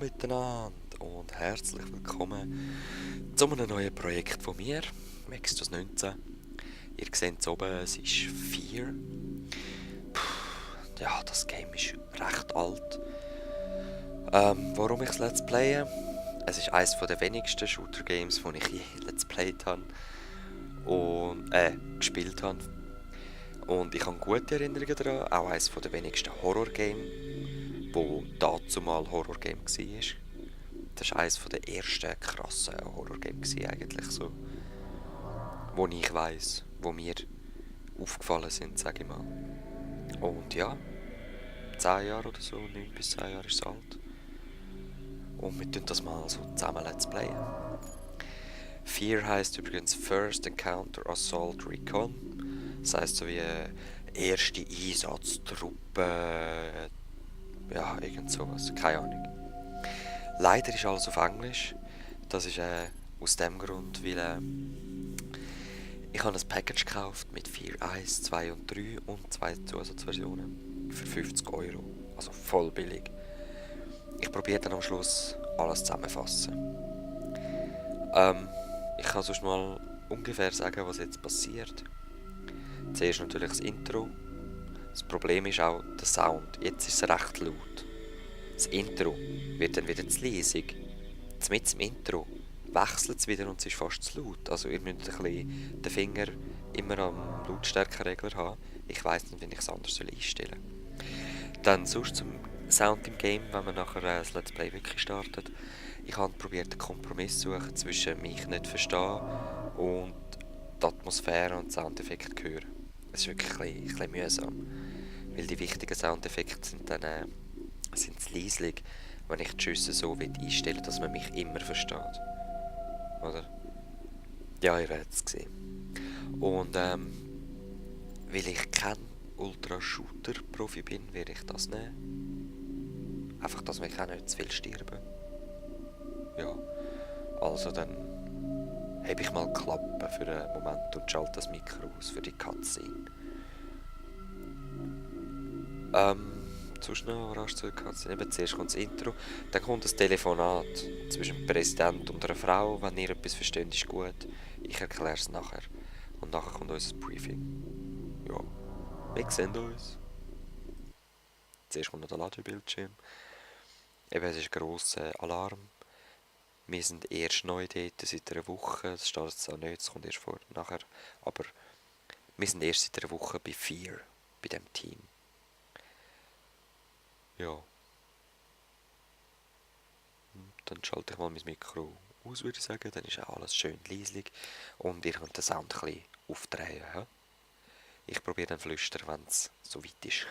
miteinander und herzlich willkommen zu einem neuen Projekt von mir, Maxtus 19. Ihr seht es oben, es ist 4. Ja, das Game ist recht alt. Warum ich es Let's Playe? Es ist eines der wenigsten Shooter-Games, die ich je Let's Played habe und gespielt habe. Und ich habe gute Erinnerungen daran, auch eines der wenigsten Horror-Games, wo dazumal Horror-Game war. Das war eines der ersten krassen Horror-Games eigentlich so, wo ich weiss, wo mir aufgefallen sind, sage ich mal. Und ja, 10 Jahre oder so, 9 bis 10 Jahre ist es alt. Und wir tun das mal so zusammen Let's Playen. Fear heisst übrigens First Encounter Assault Recon. Das heisst so wie erste Einsatztruppe, ja, irgend sowas, keine Ahnung. Leider ist alles auf Englisch. Das ist aus dem Grund, weil ich habe ein Package gekauft mit 4, 1, 2 und 3 und 2 Zusatzversionen für 50€. Also voll billig. Ich probiere dann am Schluss alles zusammenfassen. Ich kann sonst mal ungefähr sagen, was jetzt passiert. Zuerst natürlich das Intro. Das Problem ist auch der Sound. Jetzt ist es recht laut. Das Intro wird dann wieder zu leisig. Mit dem Intro wechselt es wieder und es ist fast zu laut. Also ihr müsst ein bisschen den Finger immer am Lautstärkeregler haben. Ich weiss nicht, wie ich es anders einstellen soll. Dann sonst zum Sound im Game, wenn man nachher das Let's Play wirklich startet. Ich habe probiert, einen Kompromiss zu suchen zwischen mich nicht verstehen und die Atmosphäre und Soundeffekte hören. Es ist wirklich ein bisschen mühsam, weil die wichtigen Soundeffekte sind dann sind leislich, wenn ich die Schüsse so einstelle, dass man mich immer versteht. Oder? Ja, ihr werdet es sehen. Und weil ich kein Ultra-Shooter-Profi bin, werde ich das nehmen. Einfach, dass ich auch nicht zu viel sterbe. Ja, also dann habe ich mal Klappen für einen Moment und schalte das Mikro aus für die Cutscene. Sonst noch, was hast du Cutscene? Eben zuerst kommt das Intro, dann kommt das Telefonat zwischen dem Präsident und einer Frau. Wenn ihr etwas versteht, ist gut. Ich erkläre es nachher. Und nachher kommt unser Briefing. Ja, wir sehen uns. Zuerst kommt noch der Ladebildschirm. Eben, es ist ein grosser Alarm. Wir sind erst neu dort seit einer Woche. Das steht jetzt auch nicht, das kommt erst vor nachher. Aber wir sind erst seit einer Woche bei 4, bei diesem Team. Ja. Dann schalte ich mal mein Mikro aus, würde ich sagen. Dann ist auch alles schön leislich. Und ihr könnt den Sound ein bisschen aufdrehen. Ja? Ich probiere dann flüstern, wenn es so weit ist.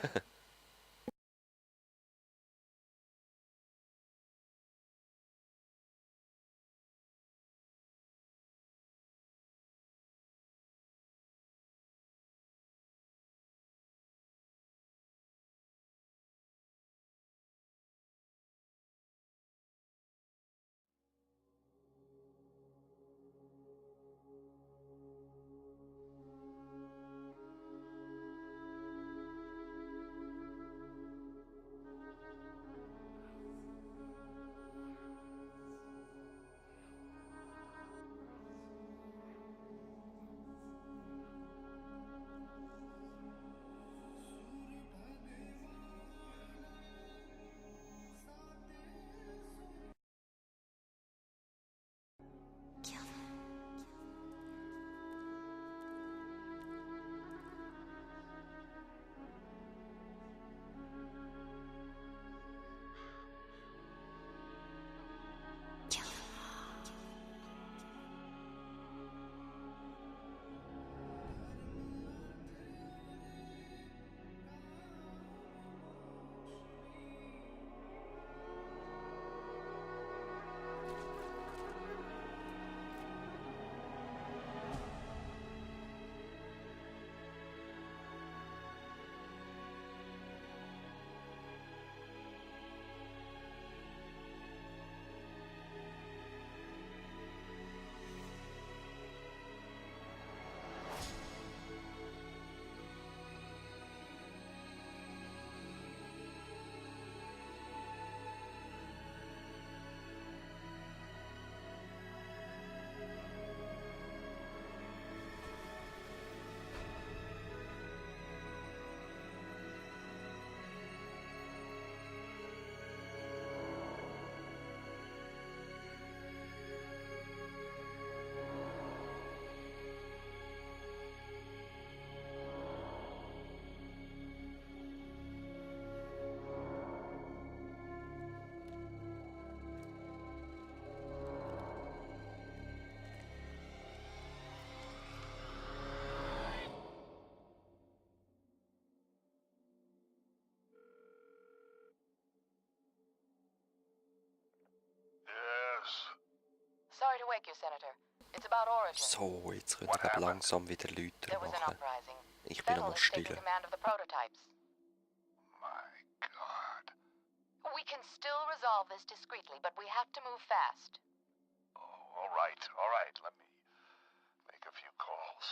wake you, Senator. It's about Origin. So, jetzt können wir langsam wieder Leute There was an machen. uprising. Ich bin Fettel nochmal has taken still. command of the prototypes. My God. We can still resolve this discreetly, but we have to move fast. Oh, all right, all right. Let me make a few calls.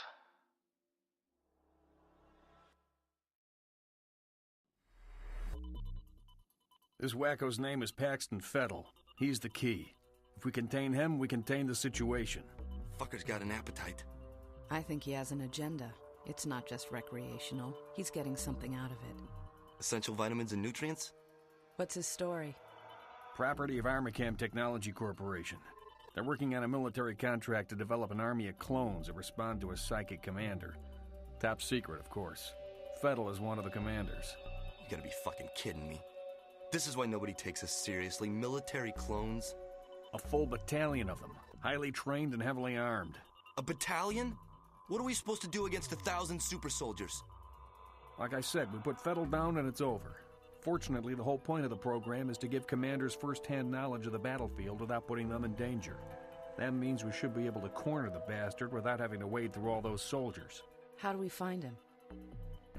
This wacko's name is Paxton Fettel. He's the key. If we contain him, we contain the situation. Fucker's got an appetite. I think he has an agenda. It's not just recreational. He's getting something out of it. Essential vitamins and nutrients? What's his story? Property of Armacam Technology Corporation. They're working on a military contract to develop an army of clones that respond to a psychic commander. Top secret, of course. Fettel is one of the commanders. You gotta be fucking kidding me. This is why nobody takes us seriously. Military clones? A full battalion of them. Highly trained and heavily armed. A battalion? What are we supposed to do against 1,000 super soldiers? Like I said, we put Fettel down and it's over. Fortunately, the whole point of the program is to give commanders first-hand knowledge of the battlefield without putting them in danger. That means we should be able to corner the bastard without having to wade through all those soldiers. How do we find him?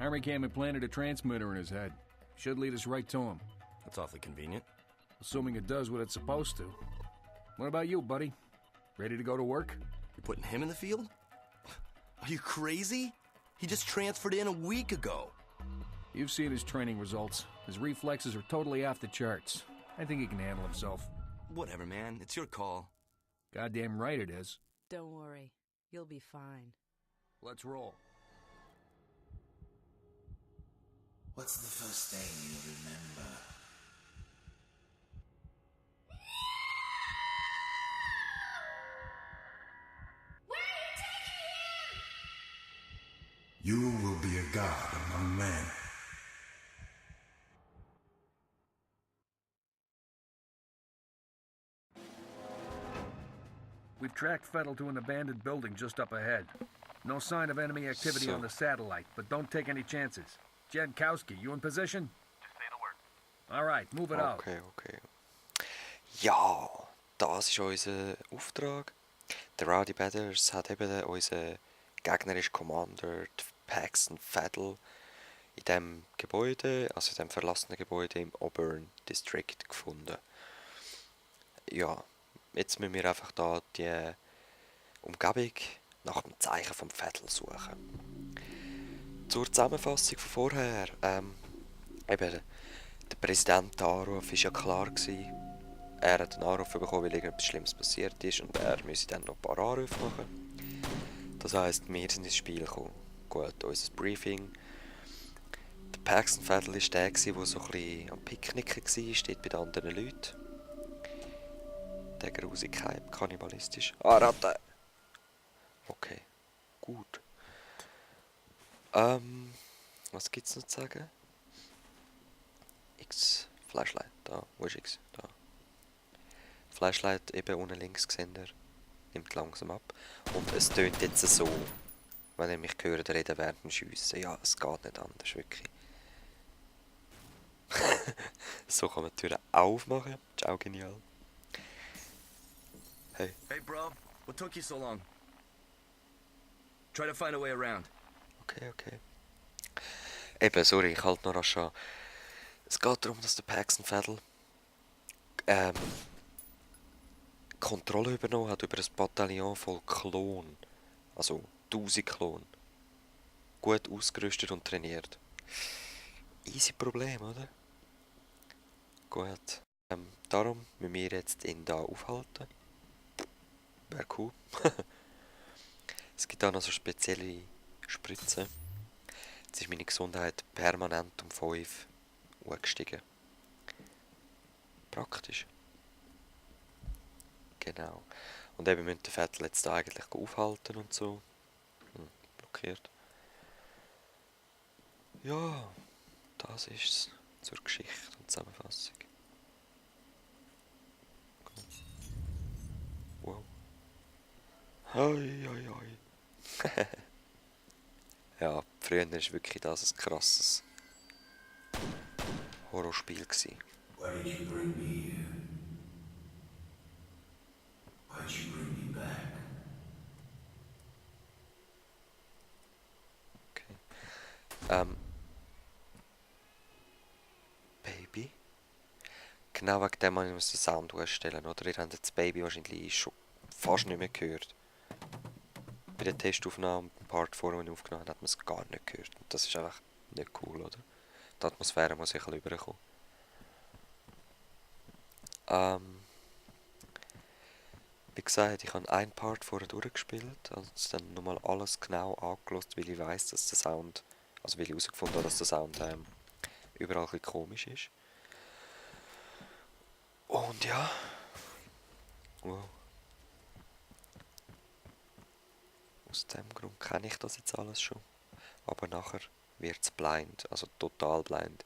Armacam implanted a transmitter in his head. Should lead us right to him. That's awfully convenient. Assuming it does what it's supposed to. What about you, buddy? Ready to go to work? You're putting him in the field? Are you crazy? He just transferred in a week ago. You've seen his training results. His reflexes are totally off the charts. I think he can handle himself. Whatever, man. It's your call. Goddamn right it is. Don't worry. You'll be fine. Let's roll. What's the first thing you remember? You will be a god among men. We've tracked Fettel to an abandoned building just up ahead. No sign of enemy activity on the satellite, but don't take any chances. Jankowski, you in position? Just say the word. All right, move it out. Okay, okay. Ja, das ist unser Auftrag. Der Rowdy Batters hat eben unseren gegnerischen Commander, Paxton Fettel, in diesem Gebäude, also in diesem verlassenen Gebäude im Auburn District gefunden. Ja, jetzt müssen wir einfach da die Umgebung nach dem Zeichen vom Fettel suchen. Zur Zusammenfassung von vorher, eben, der Präsident der Anruf war ja klar gewesen. Er hat einen Anruf bekommen, weil irgendetwas Schlimmes passiert ist und er müsse dann noch ein paar Anrufe machen. Das heisst, wir sind ins Spiel gekommen. Gut, unser Briefing. Der Paxton Fettel war der, der so ein bisschen am Picknicken war, steht bei den anderen Leuten. Der Grusigkeit, kannibalistisch. Ah, Ratte! Okay, gut. Was gibt's noch zu sagen? X, Flashlight, da, wo ist X? Da. Flashlight eben unten links gesehen, der nimmt langsam ab. Und es tönt jetzt so, wenn ihr mich hört reden während dem Schiessen. Ja, es geht nicht anders, wirklich. So kann man die Türen aufmachen, das ist auch genial. Hey. Hey, bro. What took you so long? Try to find a way around. Okay, okay. Eben, sorry, ich halte noch rasch an. Es geht darum, dass der Paxton Fettel Kontrolle übernommen hat über ein Bataillon voll Klonen. Also 1000 Klonen. Gut ausgerüstet und trainiert. Easy Problem, oder? Gut. Darum müssen wir jetzt ihn da aufhalten. Wäre cool. Es gibt auch noch so spezielle Spritzen. Jetzt ist meine Gesundheit permanent um 5 gestiegen. Praktisch. Genau. Und eben müssen den Vettel jetzt da eigentlich aufhalten und so. Blockiert. Ja, das ist's zur Geschichte und Zusammenfassung. Wow. Hoi, hoi, hoi. Ja, früher war wirklich das ein krasses Horrorspiel gewesen. Why did you bring me here? Why'd you bring me Baby? Genau wegen dem muss ich den Sound ausstellen, oder? Ihr habt jetzt das Baby wahrscheinlich schon fast nicht mehr gehört. Bei der Testaufnahme, im Part vorher, den ich aufgenommen habe, hat man es gar nicht gehört. Und das ist einfach nicht cool, oder? Die Atmosphäre muss ich ein bisschen rüberkommen. Wie gesagt, ich habe einen Part vorher durchgespielt und dann nochmal alles genau angelost, weil ich weiss, dass der Sound, also weil ich herausgefunden habe, dass der Sound überall ein bisschen komisch ist. Und ja. Wow. Aus dem Grund kenne ich das jetzt alles schon. Aber nachher wird es blind, also total blind.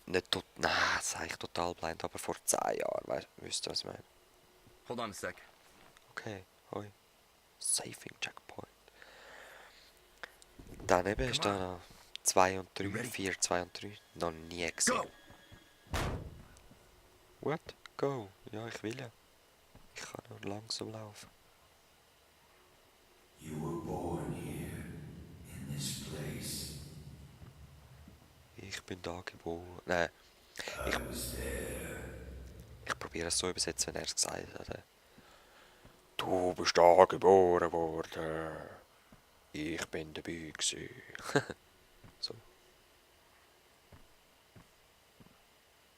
Nicht nein, das sage ich total blind, aber vor 10 Jahren, wisst ihr, was ich meine? Hold on a sec. Okay, hoi. Saving Checkpoint. Daneben ist da noch 2 und 3, 4, 2 und 3. Noch nie gesehen. Go! What? Go? Ja, ich will ja. Ich kann nur langsam laufen. You were born here, in this place. Ich bin da geboren. Nein. Ich probiere es so übersetzen, wenn er es gesagt hat. Du bist da geboren worden. Ich bin dabei gewesen. So.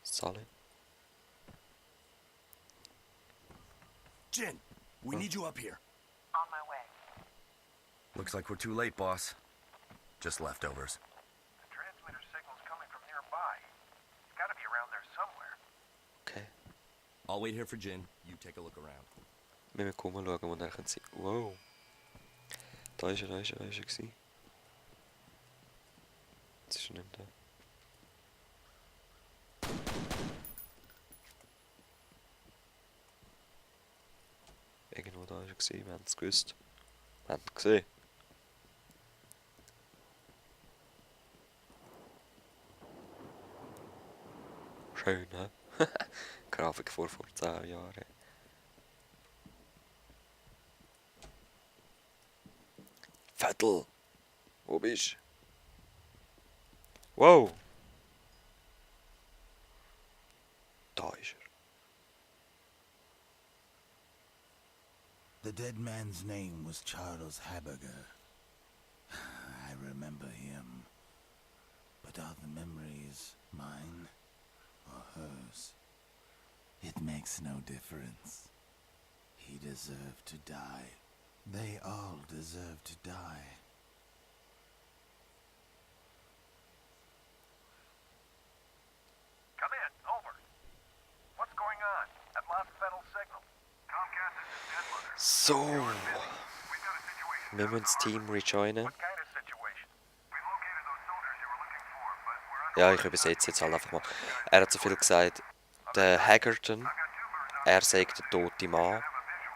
Solid. Jin, we need you up here. On my way. Looks like we're too late, boss. Just leftovers. The transmitter signal's coming from nearby. It's gotta be around there somewhere. Okay. I'll wait here for Jin. You take a look around. Wir müssen schauen, wo er sein könnte. Wow. Da ist er gewesen. Jetzt ist er nicht da. Irgendwo da ist er gewesen, wir haben es gewusst. Wir haben es gesehen. Schön, hä? Grafik vor 10 Jahren. Vettel! Wo bist du? Wow! Da ist er. The dead man's name was Charles Haberger. I remember him. But are the memories mine or hers? It makes no difference. He deserved to die. They all deserve to die. Come in, over. What's going on? I've lost Fennel's signal. Comcast is his dead mother. So! We've got a situation. Wir müssen das Team rejoinen. What kind of situation? We located those soldiers you were looking for, but we're under... Ja, ich übersetze jetzt halt einfach mal. Er hat so viel gesagt. Der Haggerton, er sagt der tote Mann.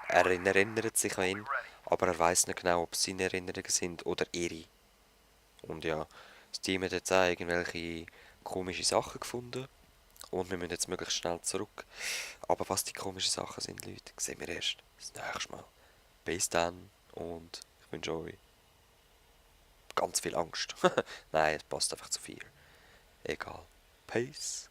Er erinnert sich an ihn, aber er weiß nicht genau, ob es seine Erinnerungen sind oder ihre. Und ja, das Team hat jetzt auch irgendwelche komische Sachen gefunden. Und wir müssen jetzt möglichst schnell zurück. Aber was die komischen Sachen sind, Leute, sehen wir erst das nächste Mal. Bis dann und ich wünsche euch ganz viel Angst. Nein, es passt einfach zu viel. Egal. Peace.